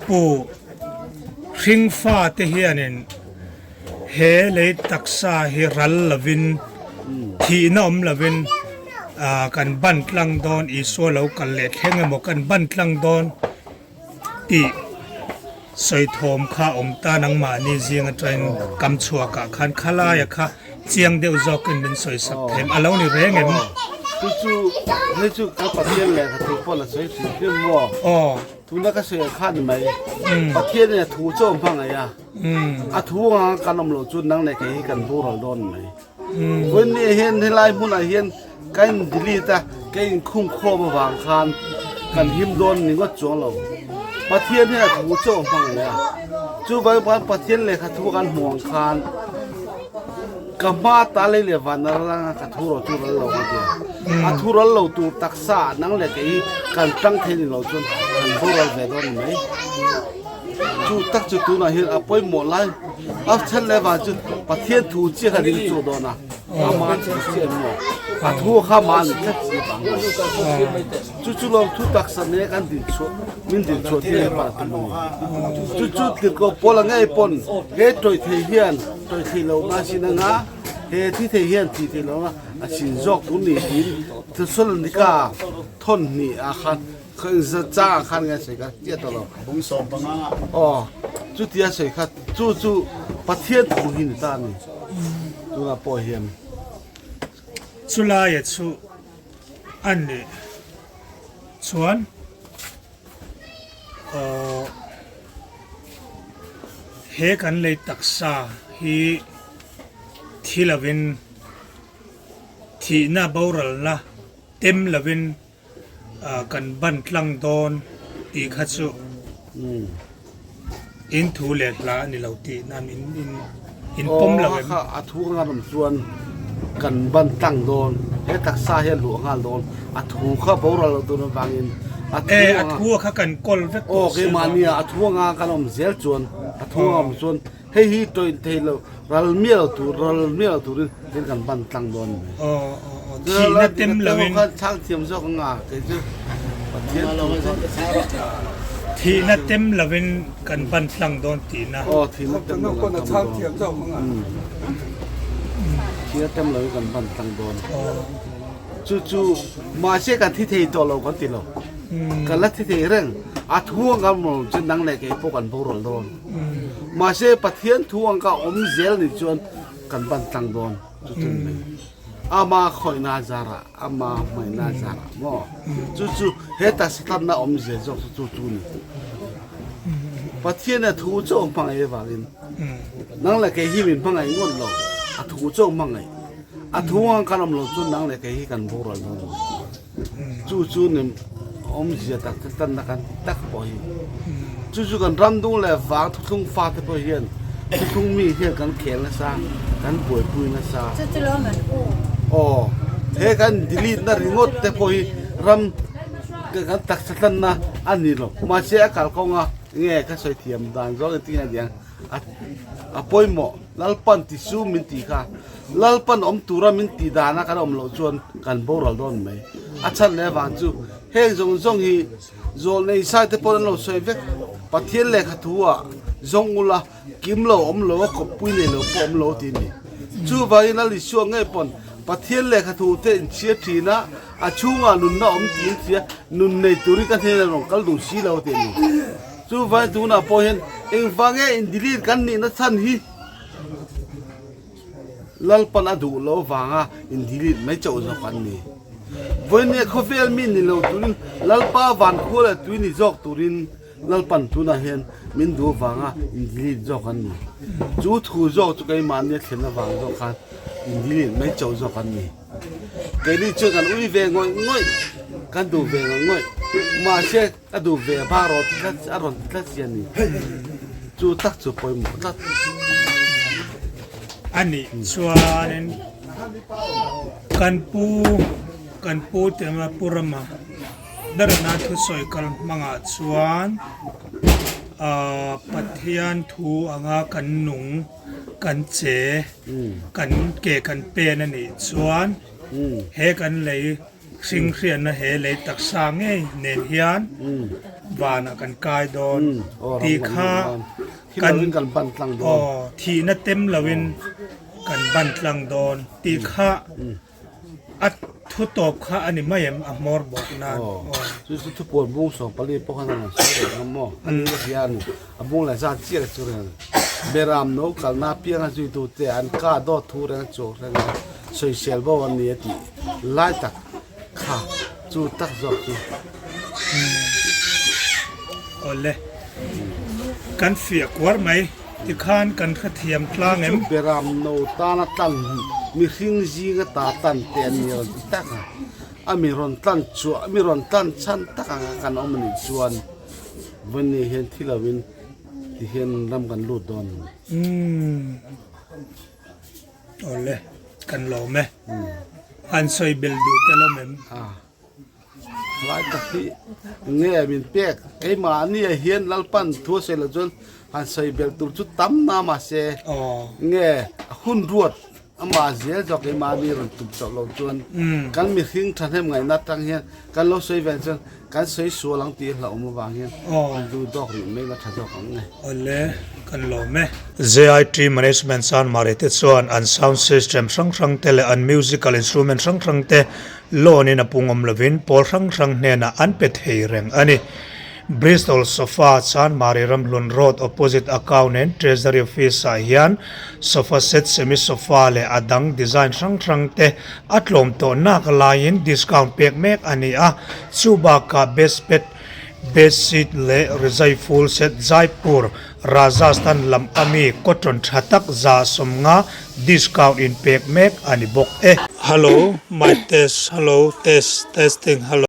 Pu Hringfa te hianin he lei taksa hi ral lovin thihna awm lovin kan ban tlang dawn Isua lo kal leh thleng emaw kan ban tlang dawn tih sawi thawm kha awm ta nangmahni zing atangin kam chhuakah khan khalaia kha chiang deuh zawkin min sawi sak them a lo ni reng em? Chu chu hei chu ka Pathian lehkha thu pawn a sawi hrim hrim maw? Aw. Tuna ka sawi kha ni mai. Pathian in a thu chu a hmangaih a. A thu anga kan awm loh chu nang leh kei hi kan boral dawn ni mai. Vawiin hian helai hmunah hian ka in delete a, ka in khung khawm avang khan kan him dawn ni ngawt chuang lo. Pathian hian a thu chu a hmangaih a. Chuvangin khan Pathian lehkha thu kan hmuh ang khan ka hma ta lei leh van a ral anga ka thu rawh chu ral lo a tia. A thu ral lo tur taksa nang leh kei hi kan tang thei ni lo chuan kan boral ve dawn ni mai. Chu tak chu tunah hian a pawimawh lai a then leh vang chu Pathian thu chiah kha ring chu dawn a, ama thu chiah emaw a thu kha mah ni tlat si vang a ni. Chu chu lawm thu taksa nen kan din chhuah min din chhuah tir hi pah tum a ni. Chu chu tirhkoh pawl a ngei pawn he tawih thei hian tawih thei lo na sin anga he thi thei hian thi thei lo na a sin zawk tur ni tiin Thesalonika thawn hnih ah khan Changah khan nge sawi kha chiah tawh lo. Bung 15 ah. Aw, chutia sawi kha chu chu Pathian thu hi ni ta a ni. Tunah pawh hian. Chulaia chu a nih chuan aw he kan lei taksa hi thi lovin thihna boralna tem lovin kan ban tlang dawn tih kha chu in thu leh hla a ni lo tih nan in in in pawm lo em? Aw a thu ka ngam chuan kan ban tlang dawn he taksa hi a luah nghal dawn a thu kha boral loh dawn avangin a thu E a thu kha kan kawl vek tawh si keimahnia a thu anga kan awm zel chuan a thu anga awm chuan Hei hi tawih thei lo, ral miah lo tur, ral miah lo turin tin kan ban tlang dawn a ni. Aw, aw, aw, thihna tem loin. Khan chhang thiam zawk anga kei chu Pathian thu chu. Thihna tem loin kan ban tlang dawn tihna. Aw, thihna tem loin kan ban dawn. Thihna tem loin kan ban tlang dawn. Chu chu mahse kan thi thei tawh lo kan ti lo. Kan la thi thei reng. A thu anga maw chu nang leh kei pawh kan boral dawn. Mahse Pathian thu ang ka awm zel ni chuan kan ban tlang dawn chu chu ni mai. Ama khawihna zarah, ama hmaihna zarah maw chu chu heta satlanna awm zel zawk chu chu chu ni. Pathian a thu chu a hmangaih avangin nang leh kei hi min hmangaih ngawt lo, a thu chu a hmangaih. A thu ang kan awm lo chuan nang leh kei hi kan boral dawn lo. Chu chu ni awmzia tak te tanna kan tak pawh hi. Chu chu kan ram dung leh vang thuthlung fate pawh hian thuthlung mi hian kan khel nasa, kan buaipui nasa. Chu chu lo man u. Aw, he kan delete na ringawt te pawh hi ram kan taksa tlanna a ni lo. Mahse a kalkawnga nge ka sawi thiam dan zawng engtin nge a ni ang a pawimawh Lalpan ti su min tih kha Lalpan awm tura min tih dana kan awm loh chuan kan boral dawn mai. A chhan leh avang chu heng zawng zawng hi zawlnei sai te pawh an lo sawi vek. Pathian lehkha thu ah zawng ula kim lo awm lo a kawppui nei lo pawh awm lo tih a ni. Chuvangin Lal Isua ngei pawn Pathian lehkha thu te inchhia thin a, a chhungah nunna awm tih an hria, nun nei turin ka hnenah rawn kal duh si lo tih a ni. Chuvangin tunah pawh hian engvang nge in delete kan nihna chhan hi Lalpan a duh loh avanga in delete mai chauh zawk an ni. Vawinia khawvel mi ni lo turin Lalpa van khua leh tui ni zawk turin Lalpan tunah hian min duh avanga in delete zawk an ni. Chu thu zawk chu keimahnia thlen avang zawk khan in delete mai chauh zawk an ni. Keini chuan kan ui ve ngawih ngawih, kan duh ve ngawih ngawih. Mahse Ka duh ve a rawn ti tlat a rawn ti tlat si a ni. Chu tak chu pawimawh tlat. A nih chuanin kan pu kan pu te anga Pu Rama berna thusawi kal hmangah chuan ahh Pathian thu anga kan nung kan che kan ke kan pen a nih chuan he kan lei Hring hriatna he lei taksa ngei nen hian. Vanah kan kai dawn tih kha kan aw thihna tem loin kan ban tlang dawn tih kha a thu tawp kha a ni mai em a hmawr bawk nan aw. Chu chu thupuan bung 14 pawh khan a rawn sawi reng a maw a ni a hria a ni a bung leh zat chiah chu reng beram no kalna apianga zuitute an ka dawt thu reng a chuak reng a sawisel bo an ni a tih lai tak Kha chu tak zawk chu. Awle. Kan fiah kuar mai. Tikhan kan hrethiam tlang em? Chu beram no tana tlan mihring zinga ta tan te an ni rawn ti tak a. A mi rawn tlan chhuah, mi rawn tlan chhan tak anga kan awm anih chuan Vawni hian thi lovin tihian ram kan lut dawn a ni. Umm. Awle, kan lawm e. An sawi bel duh tel awm em? A, lai tak hi nge min pek keimahni ah hian Lalpan thu a sawi loh chuan han sawi bel tur chu tam na mahse nge hun ruat amah zel zawk keimahni rawn tum chauh loh chuan kan mihring thahnem ngaihna atang hian kan lo sawi ve chuan Kan sawi sual ang tih hlauhawm avang hian an lu dawk rih mai la tha zawk ang nge. Awle, kan lawm e. JIT Management Chanmari te chuan an sound system hrang hrang te leh an musical instrument hrang hrang te loan in a pungawm lovin pawl hrang hrang hnenah an pe thei reng a ni. Bristol Sofa Chanmari Ramhlun Road opposite Account and Treasury Office ah hian sofa set, semi sofa leh a dang design hrang hrang te A tlawm tawh nak laiin discount pek mek a ni a, chu bakah best pet, best seat leh rizai full set Jaipur, Rajasthan lam ami cotton tha tak 150 discount in pek mek a ni bawk e. Hello, my test, hello, test, testing, hello.